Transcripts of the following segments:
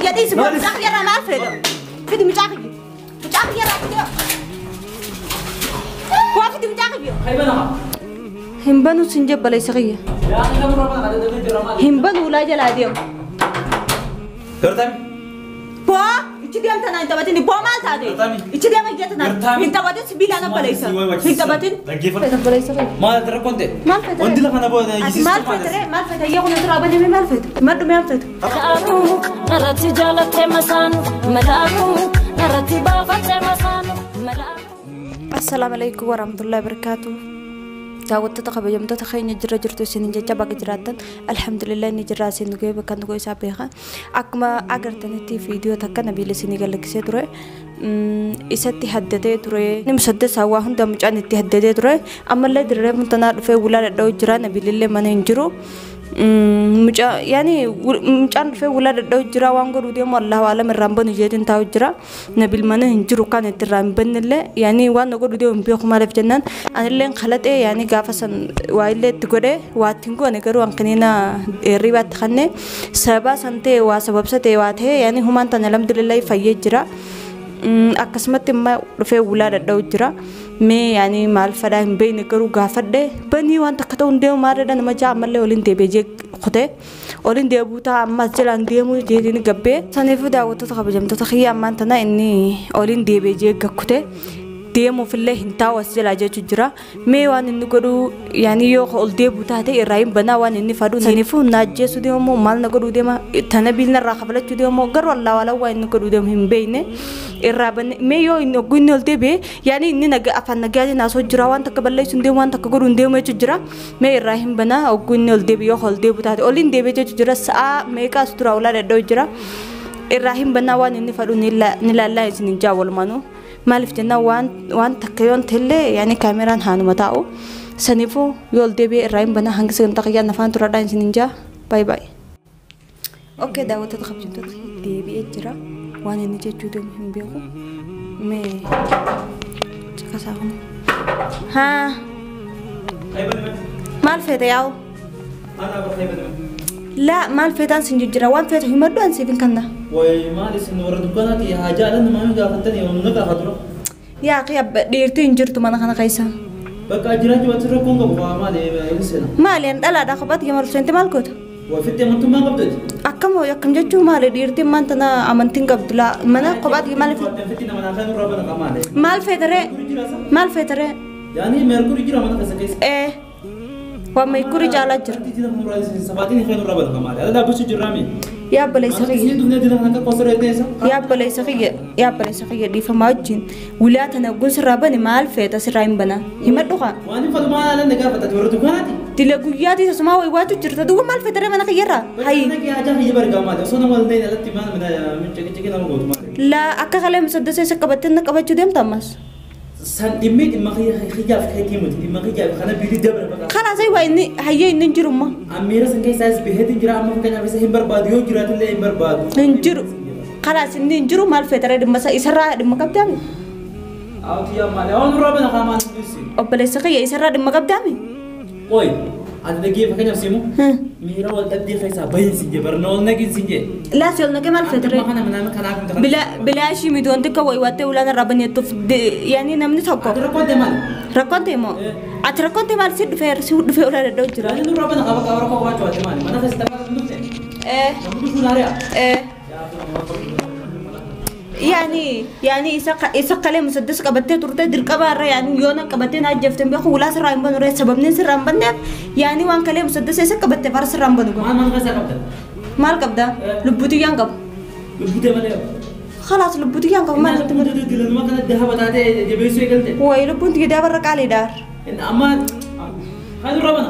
kiyya dhiisi, mucaa kiyya irraa maal feeta? Fidi mucaa kiyya. Mucaa kiyya irraa fidi. Waa fidi mucaa kiyya. Hin banu sin jabbaleysa kiyya. Hin banu ulaa jalaa deemu. Gartami. Boo ichi deemta naan hin taphatin, boo maal taate? Ichi deema ijjata naan hin taphatin, sibiilaan abbaleessa. Hin taphatin. Abbaleessa kiyya. Maal ati rakkoon ta'e? Maal feeta? Wanti lafa na booda Ati maal feeta ree? Maal feeta? Iyyee kun asirraa baname maal feeta? Maddu maal feeta? Malaakuu narratti jaalattee masaanu, malaakuu narratti baafattee masaanu, malaakuu. Assalaamu alaikum warahmatullahi wabarakatuh. Daawwattoota kabajamtoota keenya, jira jirtu isiniin jecha, bakka jiraattan? Alhamdulillah, inni jira isin ga'e bakka nu isaa beeka. Akkuma agartanitti viidiyoo takka Nabiil isinii galakkisee ture. Isatti haddatee ture. Inni musaddasaa waa hunda mucaan itti haddatee ture. Ammallee dirree muntanaa dhufee ulaa dhadha'u jira. Nabiilillee mana hin jiru. Mucaa yaani mucaan dhufee ulaa dhadha'u jira, waan godhuu deemu Allahu alam, irraan banu jeetiin taa'u jira. Nabil mana hin jiru, kan itti irraa hin bannellee yaani waan na godhu deemu hin beeku. Maaliif jennaan anillee kalaxee yaani gaafa san waa illee itti godhe, waa itti hin goone, garuu hanqiniina hirribaatti kanne sababa san ta'e, waa sababsa ta'e, waa ta'e yaani humaan tan alhamdulillah fayyee jira. Akkasumatti immoo dhufee ulaa dhadha'u jira. Mee yaani maal fadhaa hin beekne, garuu gaafadhe banii waan takka ta'u hin deemu maalidha nama ja'a, ammallee waliin deebi'ee jee kutee waliin deebuu ta'a, ammas jalaan deemuu jeetiin gabbee. Saniifuu daawwattoota kabajamtoota kiyya, ammaan tana inni waliin deebi'ee jee gakkutee deemuufillee hin taa'u as jalaa jechuu jira. Mee waan inni godhu yaani yoo ol deebi'u taate irraa hin banaa waan inni fadhu. Saniifuu na ajjeesuu deemu, maal na godhuu deema, tana biilna irraa kafalachuu deemu, garuu allaa walaa waan inni godhuu deemu hin beekne irraa banne. Mee yoo inni ogguu inni ol deebi'e yaani inni naga afaan nagaatiin haasoo jira, waan takka balleessu hin deemu, waan takka godhuu hin deemu jechuu jira. Mee irraa hin banaa ogguu inni ol deebi'e, yoo ol deebi'u taate ol hin deebi'e jechuu jira. Sa'aa meeqaas tura ulaa dhadha'u jira. Irraa hin banaa waan inni fadhu ni laallaa isin hin jaa walumaanuu. Maaliif jennaan waan takka yoon ta'ellee yaani kaameraan haanuma taa'u. Saniifuu yoo ol deebi'e irraa hin banaa, hanga sagantaa kiyyaan afaan turadhaan isin hin jaa. Baay'ee baay'ee. Okay, daawwattoota kabajamtoota, deebi'ee jira. Waan inni jechuu deemu hin beeku. Mee caqasaa kun. Haa, maal feete yaa'u? Laa, maal feetaan sin jijjiira, waan feetu himadhu, an siif hin kanna. Way maal isin warra dukkaanaati haajaa dhala namaa gaafattanii na gaafatu dura. Yaa qiyya, dhiirtii hin jirtu mana kana keessa. Bakka jiraachuu wanti rakkoon qabu waa maali seena? Maali, an dhalaadha, kophaatti gamarsu seente maal goota? Waa fitti amantummaa qabduti. Akkam akkam jechuun maali, dhiirtiin maanta na amantiin qabdu laa mana kophaatti maaliif? Fitti nama naa kan irraa bana maali? Maal feetaree? Maal feetaree? Yaani meerkuri jira mana keessa keessa. Ee, waan meerkuri caalaa jira. Sabaatiin kan irraa bana maali? Ala dhaabbachuu jirraami. Yaa obboleessa kiyya. Isin dhufnee dina kan akka qosora teessa. Yaa obboleessa kiyya, yaa obboleessa kiyya, dhiifamaa wajjin ulaa tana ogguun sirraa bane maal feeta, sirraa hin banaa himadhu kaa. Waan hin fadu maal ala gaafatate warra dukkaanaati. Dila guyyaatii tasumaa wayi waatu jirta duwwa, maal feetaree mana kiyyarraa? Hayi. Bakka haajaa kiyya bargaa maali? Osoo nama wal ta'in alatti maal ciqiciqi nama gootu maali? Laa, akka kalee musaddasa isa qabattee na qabachuu deemta ammas. San dhimmi dhimma kiyyaaf keetii miti, dhimma kiyyaaf kana biilii dabra baqa. Kalaas waa inni hayyee inni hin jirumma. Ammiira san keessaas baheetiin jira, amma fakkeenyaaf isa hin barbaadu, yoo jiraatillee hin barbaadu. Hin jiru. Kalaas inni hin jiru, maal feetaree dhimma isarraa dhimma qabdaami? Awti yaa maali? Awwan nurraa bana kaa maal duusi? Obboleessa kiyya, isarraa dhimma qabdaami? Oi, ati dhagee fakkeenyaaf simu miira wal dhabdee keessaa bahin sin jee barna wal nagin sin jee. Laas ol naqee maal feetaree? Kana mana kanaaf hin ta'an. Bilaashii miti wanti akka wayi waattee ulaan irraa baneettuuf yaani namni tokko. Ati rakkoon ta'e maali? Rakkoon ta'e moo? Ati rakkoon ta'e maal, si dhufee si dhufee ulaa dadha'u jira. Yaani nurraa bana qaba qaba rakkoo qabaachuu ati maali? Mana keessa taphaa hin dhufne. Ee. Namni dhufuun haari'a. Ee. Yaani isa kalee musaddas qabattee turte dirqama irra, yaani yoo na qabattee na ajjeefte hin beeku, ulaa sirraa hin banu ree, sababni sirraa hin banneef yaani waan kalee musaddas isa qabatte fara sirraa hin banu. Maal mana keessaa qabda? Maal qabda? Lubbuutiyyaan qabu. Lubbutee malee. Khalaas, lubbuutiyyaan qabu, maal natti malee. Dilanuma kana dahaba taatee jabeessuu eegalte. Wayi, lubbuun tiyya daabarra qaaliidha. Amma kan nurraa bana.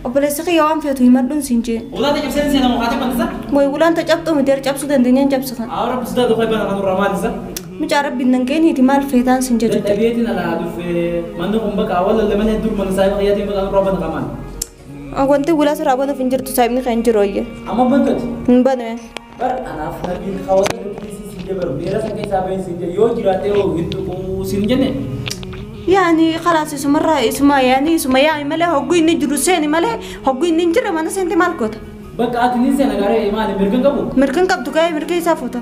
Obboleessa kiyya, waan feetu himadhuun siin jee. Ulaa ta'e cabseen seenamu haati bantisa. Wayi, ulaan ta cabxuu miti, cabsuu dandeenyaan cabsatan. Awra busdaa dhufee bana kan nurraa maal isa? Mucaa rabbiin nan geeniiti, maal feetaan siin jedhu. Dadhabeetiin alaa dhufee manni kun bakka awwaala lameen dur mana saayiba kiyyaatiin bakka nurraa bana qamaan. Wanti ulaa sirraa banuuf hin jirtu, saayibni kan hin jiru oyye. Amma bantooti. Hin banu. Bar anaaf nabiin hawwata dubbii siin jee baru miira san keessaa bahin siin jee, yoo jiraatee hoo hin tuquu siin jenne. Yaani khalaas isumarraa isuma yaani isuma yaami malee, hogguu inni jiru seeni malee, hogguu inni hin jirre mana seente maal goota? Bakka ati ni seena gaaree maali mirga qabu? Mirga qabdu gaa'ee mirga isaa fuuta.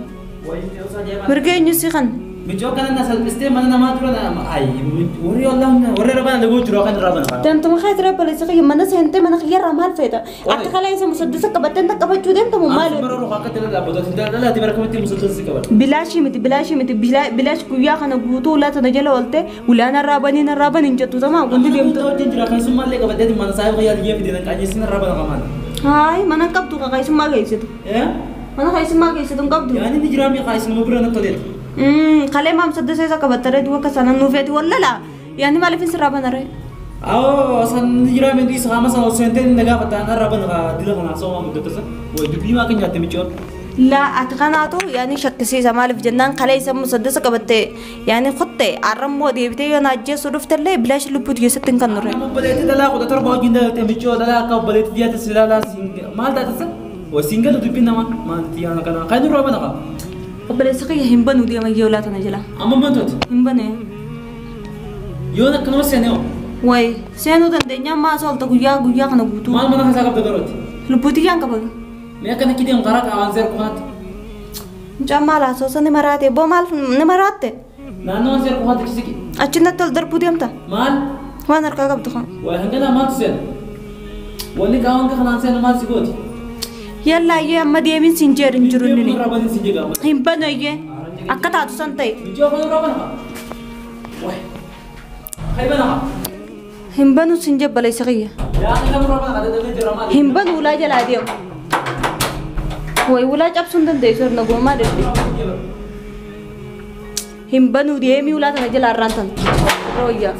Mirga eenyu si kan? Mijoo kana na salphistee mana namaa dura ay warri Allah warri rabana lagoo jiru kan rabana. Deemtuma keessa rabbalisa kiyya mana seentee mana kiyyarraa maal feeta? Akka kalee isa musaddisa qabattee na qabachuu deemtamu maali? Bara roga akka tala dhaabbatu dhalaati bara kamitti musaddisa qabata. Bilaashii miti bilaashii miti bilaash guyyaa kana guutuu ulaa tana jala oolte ulaan arraabanii arraaban hin jettu tamaa wanti deemtu. Wajjin jira keessummallee qabattee mana isaa fayyaa biyya fidee qajeelsin arraabana qamaan. Haay mana qabdu keessummaa geessitu. Mana keessummaa geessitu hin qabdu. Yaani ni jira mi'a keessummaa bira natti toleera. Kalee maam saddisa isa qabattare du'a akka sana nuufeeti wallala yaani maaliif hin sirraa banare? Awoo san jira miti isa hama sana osoo hin ta'in nagaa fataan arraaban dila kana sooma muddatasa way dubbii maa kan nyaatte micoon. Laa ati kanaatu yaani shakkisiisa maaliif jennaan kalee isa musaddisa qabatte yaani kutte arrammoo deebitee yoo na ajjeessu dhuftellee bilaash lubbuutu keessatti hin kan nurre. Amma obboleetti dhalaa 17 wajjin dalatte micoo dhalaa akka obboleetti dhiyaate si ilaalaa maal taatisa? Way siingalu dubbiin namaa maal yaana kana kan nurraa bana qaba. Obboleessa kiyya hin banuu deema iyyoo ulaa tana jala. Amma bantooti? Hin banee. Yoon akkanuma seenee hoo? Wayi seenuu dandeenya ammaa asoo olta guyyaa guyyaa kana guutuu. Maal mana keessaa qabda garooti? Lubbuutii yaan qaba. Mee akkana kideemu karaa qaawaan seera qofaatti? Mucaan maal haasoosa ni maraate boo maal ni maraatte? Naannoo seera qofaatti achi siqi. Achi natti ol darbuu deemta? Maal? Waan harkaa qabdu kan. Wayi hangana maaltu seena? Wanni qaawwan kanaan seenu maal si gooti? Yalla iyyee amma deemin siin jeeru hin jiru inni. Hin banu iyyee akka taatu san ta'e. Hin banu siin jabbaleessa kiyya. Hin banu ulaa jalaa deemu. Wayi ulaa cabsuu hin dandeessu hirna goomaa dhabde. Hin banu deemii ulaa tana jalaa irraan tana. Rooyyaa.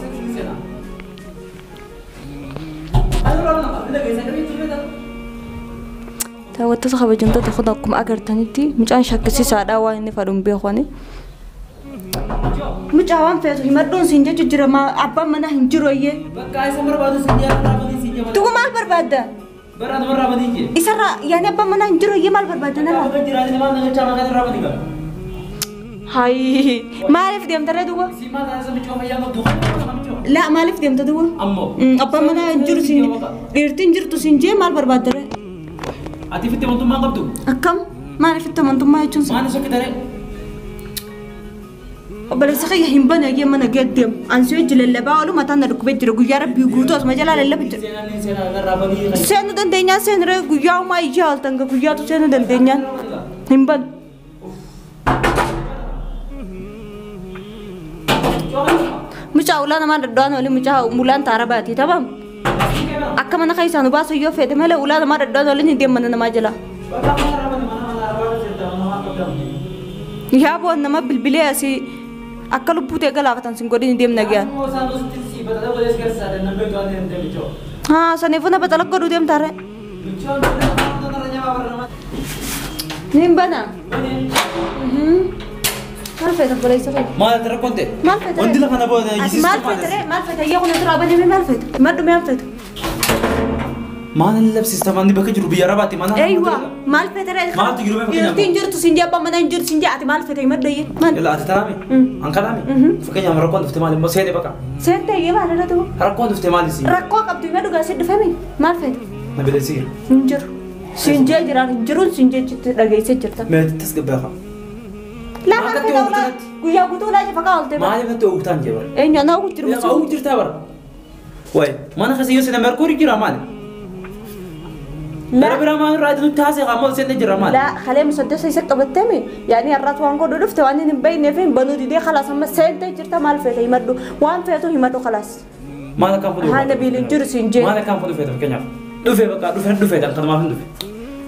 Daawwattoota kabajamtoota kun akkuma agartanitti mucaan shakkisiisaadha waan inni fadhu hin beeku. Mucaa waan feetu himadhuun siin jechu jira abbaan manaa hin jiru iyyee. Bakka isa barbaadu siin jira. Tugu maal barbaadda? Bara nama raabanii jee. Isarraa yaani abbaan manaa hin jiru iyyee maal barbaadda narraa? Bakka jiraatan maal nagachaa maqaan raabanii qaba. Hayi maaliif deemta ree duuba? Si maal taasisa michoo fayyaa qabdu? Laa maaliif deemta duuba? Ammoo. Abbaan manaa hin jiru siin dhiirtiin jirtu siin jee maal barbaadda ree? Ati fitti amantummaa qabdu? Akkam? Maaliif fitti amantummaa jechuun? Maal isa kitaree? Obboleessa kiyya hin banu eeyyee mana geeddeemu. Ansi hojii lallabaa oolu mataan na dhukkubee jira guyyaa rabbii guutuu asuma jalaa lallaba jira. Seenuu dandeenyaan seenuree guyyaa uumaa ijaa ooltan guyyaatu seenuu dandeenyaan hin banu. Mucaa ulaa namaa daddo'an olii mucaa ulaan taara baatee tapham. Akka mana keessaa nu baasu yoo feete malee ulaa namaa daddo'an olii hin deemmanna namaa jala. Yaa boon nama bilbilee asii akka lubbuu ta'e galaafatan sin godhin hin deemna giyaan. Haa saniifuu na baxala godhuu deemtaa ree. Niin bana. Maal feeta obboleessa kee? Maal ati rakkoon ta'e? Maal feeta? Wanti lafa na booda Ati maal feeta ree? Maal feeta? Iyya kun asirraa banee maal feeta? Maddu maal feeta? Maal labsiista manni bakka jiru biyya Arabaatti mana. Eeywa maal feeta ree? Maaltu jiru mee fakkeenyaaf? Dhiirtiin jirtu siin jee abbaan manaa hin jiru siin jee ati maal feeta madda iyyee? Maal? Ila ati taa'ame? An kanaame? Fakkeenyaaf rakkoon dhufte maal immoo seene baqa? Seente iyyee maal irra ta'u? Rakkoon dhufte maal isin? Rakkoo qabdu hima dhugaa si dhufame maal feeta? Na bileesiira. Hin jiru. Siin jee jiraan hin jiruun siin jechitti dhageessee jirta. Mee tasgabbaa qaba. Laa maal feeta ulaa guyyaa guutuu ulaa jefa kaa oolte. Maaliif natti oogtaan jee bara? Eenyu ana ogu jiru? Ogu jirtaa bara. Wayi mana keessa yoo seena merkuurii jira maali? Bara biraa maal irraa nutti haasee qaama ol seenne jira maali? Laa kalee musaddasa isa qabatteemi yaani har'aatu waan godhu dhufte waan hin beekneef hin banuu didee khalaas amma seentee jirta maal feete himadhu waan feetu himadhu khalaas. Maal akkaan fudhu? Haa nabiil hin jiru siin jee. Maal akkaan fudhu feete fakkeenyaaf? Dhufee bakka dhufee dhufee kan kanumaaf hin dhufe.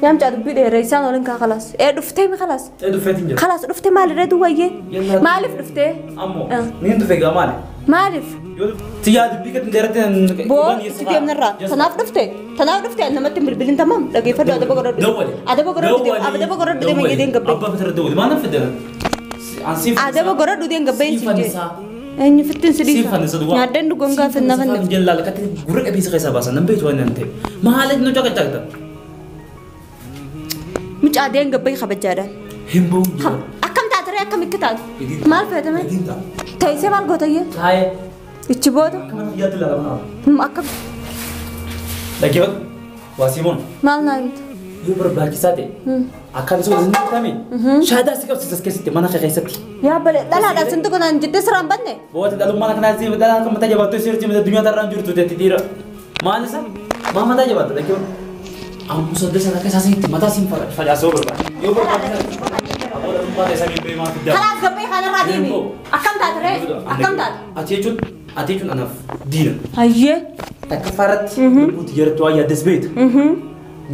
Yaa mucaa dubbii dheeree isaan waliin kaa khalaas. Ee dhuftee mi khalaas? Ee dhufeetiin jira. Khalaas dhuftee maalirra duwwayyee? Maaliif dhuftee? Ammoo niin dhufe gaa maali? Maaliif? Tiyyaa dubbii kan dheeratte Boo itti deemnarraa. Tanaaf dhufte. Tanaaf dhufte namatti hin bilbilin tamam dhageeffadhu adaba godhadhu. Adaba godhadhu adaba godhadhu deema jedheen gabbee. Abbaa fitirra dawwali maal nan fiddan? Adaba godhadhu deem gabbee hin siin jee. Eenyu fittiin si dhiisa? Nyaaddeen dhugoon gaafa hin nafanne. Jallaa lakkatti gurra qabeessa keessaa baasan nan beektu waan nan ta'e. Maaliif nu caqacaqta? Mucaa deem gabbee kabajaadhaan. Hin ba'u. Akkam taataree akkam ikki taatu? Maal feetame? Teessee maal gootayyee? Taa'ee. Ichi booda? Akkamatti ilaalama? Akkam. Dhaggeeffadhu. Waa Simoon. Maal naa himta? Yoo barbaachisaa ta'e akkaan isa waliin ta'ame shaadaa si qabsiisas keessatti mana kee keessatti. Yaa bale dhalaadhaan sintu kanaan jettee siraan banne. Boota dhalummaa kanaa si dhalaa kan mataa jabaattu sirriitti mata addunyaa tarraan jirtu teetti dhiira. Maal isa? Maa mataa jabaatta dhaggeeffadhu. Ammoo sodda sana akka isaa sanitti mataa siin facaasuu barbaada. Yoo barbaachisaa aboo dhalummaa ta'e sanii beemaa fiddaa. Kalaas gabbee kanarraa deemi. Akkam taate ree? Akkam taate? Ati jechuun anaaf diina. Hayyee. Takkaffaa irratti lubbuutti jirtu waa yaaddes beektu.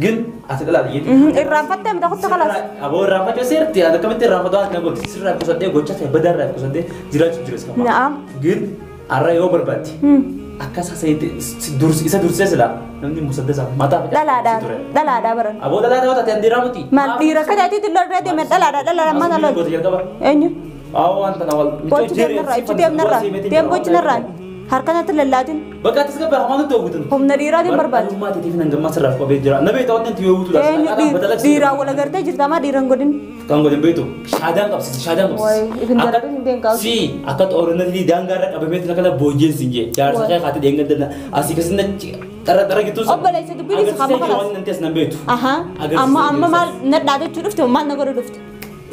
Gin ati dhalaa dhiyyeetti. Irraanfattee mita kuttu kalaas. Aboo irraanfachuu seerti ati akkamitti irraanfatu ati na gooti sirraa kusadhee gocha ta'e badaa irraa kusadhee jiraachuu jiru isa. Na'am. Gin har'a yoo barbaadde akka isa sanitti isa dursee silaa namni musaddasa mataa facaasuu Dhalaadhaan dhalaadhaa baran. Aboo dhalaadhaa yoo taate andiraa miti. Maal dhiira akka taatiitti lolree deeme dhalaadhaa dhalaadhaan mana lol. Goota jalqaba. Eenyu? Awwa wanta na wal. Bochi deemnarraa ichi deemnarraa deem bochinarraa harkanatti lallaatin. Bakka atis gabaa hamaan ta'u guutan. Humna dhiiraatiin barbaadu. Dhugummaa teetiif nan gammaa sirraaf qabee jira. Na beektaa wanti yoo guutuu Eenyu dhiiraa wal agartee jirta maa dhiiran godhin. Kan godhin beektu shaadaan qabsiisa shaadaan Wayi ifin dararin hin deemkaa. Si akka xoorinatti daangaarra qabameetu kana boojiin siin jee jaarsa kee haati dheenga dana asii kasin xarra xarra gittuu. Obboleessa dubbiin isa qaba kalaas. Waan nantees nan beektu. Ahaa amma amma maal nadhaa jechuu dhufte maal na godhu dhufte.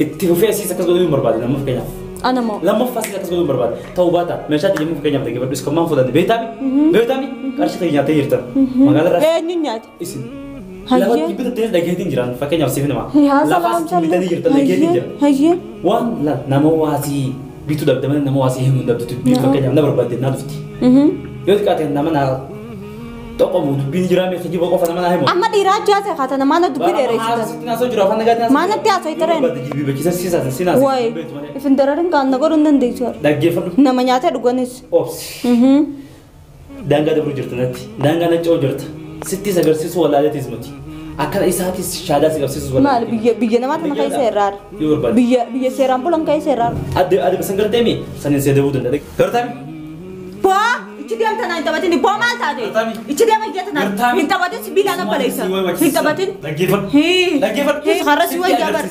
Itti fufee asiis akkas godhuu hin barbaade nama fakkeenyaaf. Ana moo. Lammaffaa asiis akkas godhuu hin barbaade. Ta'uu baata meeshaa xiyyeeffannoo fakkeenyaaf dhaggeeffadhu isa kammaan fudhanne beektaami beektaami qarshii ta'e nyaattee jirtan magaalaa irraa. Eenyu nyaate? Isin. Hayyee. Lafa bitattee dhageetiin jiran fakkeenyaaf siif nama. Yaa Lafaas salaam bitanii jirtan dhageetiin jiran. Hayyee. Waan nama waasii bituu dhabde malee nama waasii himuu hin dhabdu dubbii fakkeenyaaf na barbaadde naa dhufti. Yoo xiqqaate nama naa xoqomu dubbiin jiraa mee kijiba qofa nama naa himu. Amma dhiiraa jaase haata namaa na dubbii dheereessita. Sitti naasoo jira afaan nagaatiin haasoo. Maanatti haasoo itti Barbaadde jilbiibachiisa siisaasin si naasoo. Wayi ifin dararin kaan na godhuu hin dandeessu. Dhaggeeffadhu. Nama nyaatee dhuganis. Obsi. Daangaa dabruu jirta natti. Daangaa naca'uu jirta. Sittis agarsiisuu wallaaleetis miti. Akkana isaatis shaadaa si qabsiisuu Maal biyya biyya namaa tana keessa irraara. Yoo barbaadde. Biyya biyya seeraan bulan keessa irraara. Adde adde basan garteemi sanin see dabuu danda'a. Gartaami. Boo ichi deemta naan taphatin boo maal taate? Gartaami. Ichi deema ijja tanaan Gartaami. hin taphatin sibiila na baleessa. Hin taphatin. Dhaggeeffadhu. Dhaggeeffadhu. Hii har'a si wayyaa bar.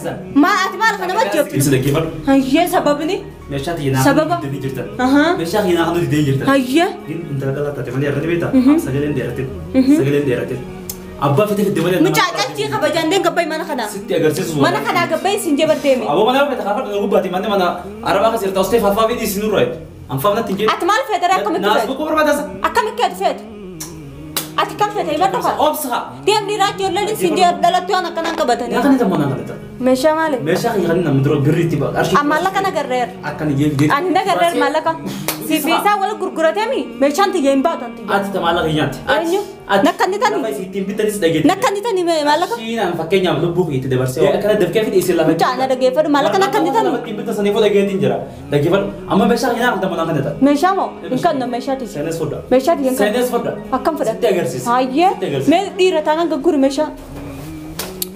Maal ati maal kana majjeeftu? Ibsa dhaggeeffadhu. Hayyee sababni. Meeshaa xiyya Sababa? naa didanii jirtan. Ahaa. Meeshaa xiyya naa didanii jirtan. Hayyee. Gin intala qalaa taate malee irratti beektaa? Sagaleen dheeratin. Sagaleen dheeratin. Abbaa fite fidde malee. Mucaa calchii kabajaan deem gabbayi mana kanaa. Sitti agarsiisu. Mana kanaa gabbayi siin jee bardeemi. Aboo mana fete kaafadhu na gubbaati manni mana arabaa keessa jirta ostee faafaa fi dhiisi nurraa jechuudha. Anfaaf natti hin jedhu. Ati maal feete akkamitti Naas feete? boqoo barbaadasa. Akkamitti ati feete? Ati kam feete himadhu kaa? Obsa. Deem dhiiraa ijoolleen siin jee dhalattu waan akkanaan qabatanii. Yaa kana tammoo naa kana. Meeshaa maali? Meeshaa kiyya kan namni dura birriitti ba'a. Qarshii. Maallaqa nagarreer. Akkana jee. Ani nagarreer maallaqa. Sifiisaa wal gurgurateemi meeshaan tiyya hin baatan tiyya. Ati ta maallaqa nyaatti. Eenyu? Nakkannitani? Lafa ittiin bitanis dhageetti. Nakkannitani maallaqa? Shiinaan fakkeenyaaf lubbuu kiyya itti dabarsee. Akkana dafkee fidhi isin lafa. Mucaa na dhageeffadhu maallaqa nakkannitani? Lafa ittiin bitan saniifuu dhageettiin jira. Dhaggeeffadhu. Amma meeshaa kiyya naaf tammoo naa kana ta'a. Meeshaa moo? Hin kennu meeshaa tiyya. Seenes fudha. Meeshaa tiyya hin kennu. Seenes fudha. Akkam fudhate? Sitti agarsiisa. Hayyee. Sitti agarsiisa. Mee dhiira taanaan gagguri meeshaa.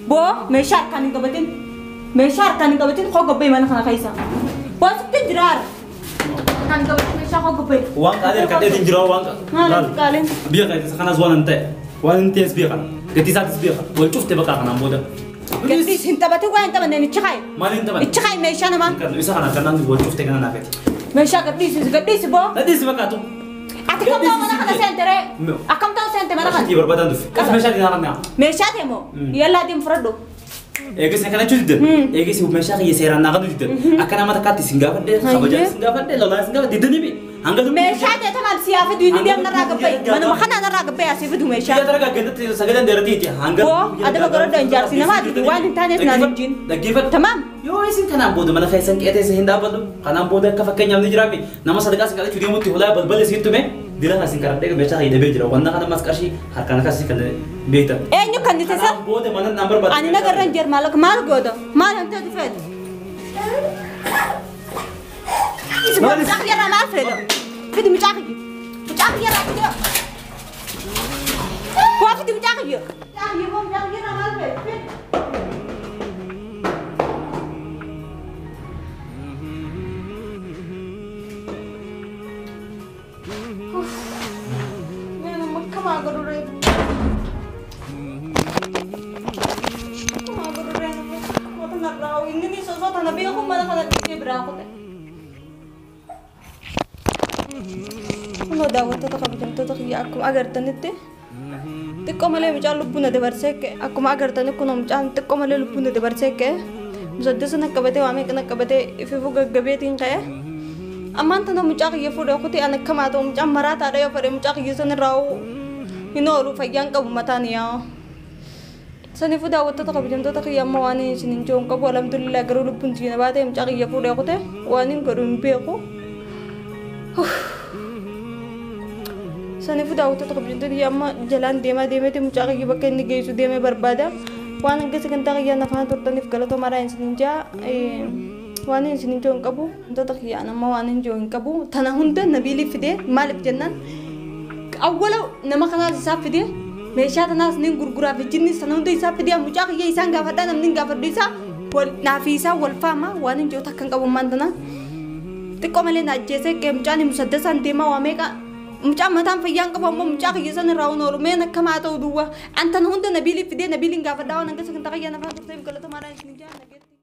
Boo meeshaa harkaan hin qabatin. Meeshaa harkaan hin qabatin koo gabbee mana kana keessa. Boo sitti jiraar. Harkaan hin qabatin meeshaa koo gabbee. Waan qaalee harkadheetiin jira waan Maal qaalee. qaaleen? Biyya kana kanas waan hin ta'e. Waan hin ta'es biyya kana. Gatii isaatis biyya kana. Wal cufte bakka kanaan booda. Gatii hin taphatin waa hin taphanne ichi kaayi. Maal hin taphanne? Ichi kaayi meeshaa namaa. Isa kana kanaan wal cufte kana naafeti. Meeshaa gadhiisi gadhiisi boo. Nadhiisi bakkaatu. Ati kam ta'u mana kana seente ree? Akkam ta'u seente mana kana? Qarshii barbaadaan dhufe. Meeshaa dinaa kana. Meeshaa ta'e moo? Yallaa deem fudhadhu. Eegis kana jechuun diddan. Eegis meeshaa kiyya seeraan naa kanu diddan. Akka nama takkaatti isin gaafadhe, kabajaan isin gaafadhe, lolaan isin gaafadhe diddanii bi. Hanga dubbii. Meeshaa ta'e tamaam siyaa fidu inni deem narraa gabbayi. Manuma kana narraa gabbayi asii fidu meeshaa. Biyya tara gandatti sagaleen dheeratiiti. Hanga. Boo adaba gorodha hin jaarsi namaa didi waan hin taaneef naan hin jiin. Dhaggeeffadhu. Tamaam. Yoo isin kanaan booda mana keessan qe'ee teessa hin dhaabbatu. Kanaan booda akka fakkeenyaaf ni jiraami. Nama sadaqaa isin kadhachuu deemutti hulaa balbala isin tume. Dila kan isin karadhee meeshaa kiyya dhabee jira. Wanna kana mas qarshii harkaan akkasii kan beektan. Eenyu kan ni teessa? Kanaan booda mana naan barbaadu. Ani nagarra hin jiru maallaqa maal gooda? Maal hin ta'u feetu? Mucaa kiyya maal feetu? Fidi mucaa kiyya. Mucaa kiyya irraa fidi. Waa fidi mucaa kiyya. Mucaa kiyya boo mucaa kiyya irraa maal feetu? Fidi. Akkam godhu ree? Akkam godhu ree? Wata narraa inni ni sosoo tana beeku mana kana dhiisee biraa kute. Kunoo daawwattoota kabajamtoota kiyya akkuma agartanitti Xiqqoo malee mucaan lubbuu na dabarsee akkuma agartan kun mucaan xiqqoo malee lubbuu na dabarsee musaddasa na qabatee waa meeqa na qabatee ifiifuu gaggabeetiin ka'e. Ammaan tana mucaa kiyya fuudhee kutee an akkamaa ta'u mucaan maraataadha yoo fedhe mucaa kiyya san irraa hin oolu fayyaan qabu mataan yaa. Saniifuu daawwattoota kabajamtoota kiyya amma waan isin hin jiru hin qabu alhamdulillah garuu lubbuun siina baatee mucaa kiyya fuudhee kutee waan hin godhu hin beeku. Saniifuu daawwattoota kabajamtoota kiyya amma jalaan deemaa deemeeti mucaa kiyya bakka inni geessu deemee barbaada. Waan hanga sagantaa kiyyaa nafaan turtaniif galatoomaadhaa isin hin jaa. Waan isin hin jiru hin qabu. Wantoota kiyyaan amma waan hin jiru hin qabu. Tana hunda Nabiilii fidee maaliif jennaan awwala nama kanaas isaa fidee meeshaa tanaas ni gurguraaf jinni sana hunda isaa fidee mucaa kiyya isaan gaafadhaa namni hin gaafadhu isaa naafi isaa wal faama waan hin jiru takka hin qabu ammaan tana. Xiqqoo malee na ajjeesee mucaan musaddasaan deemaa waa meeqa mucaan mataan fayyaan qabu ammoo mucaa kiyya san irraa hin oolu meen akkamaa ta'u duwwaa. An tana hunda Nabiilii fidee Nabiiliin gaafadhaa waan hanga sagantaa kiyyaa nafaan turteef galatoomaadhaan isin jaa nageetti.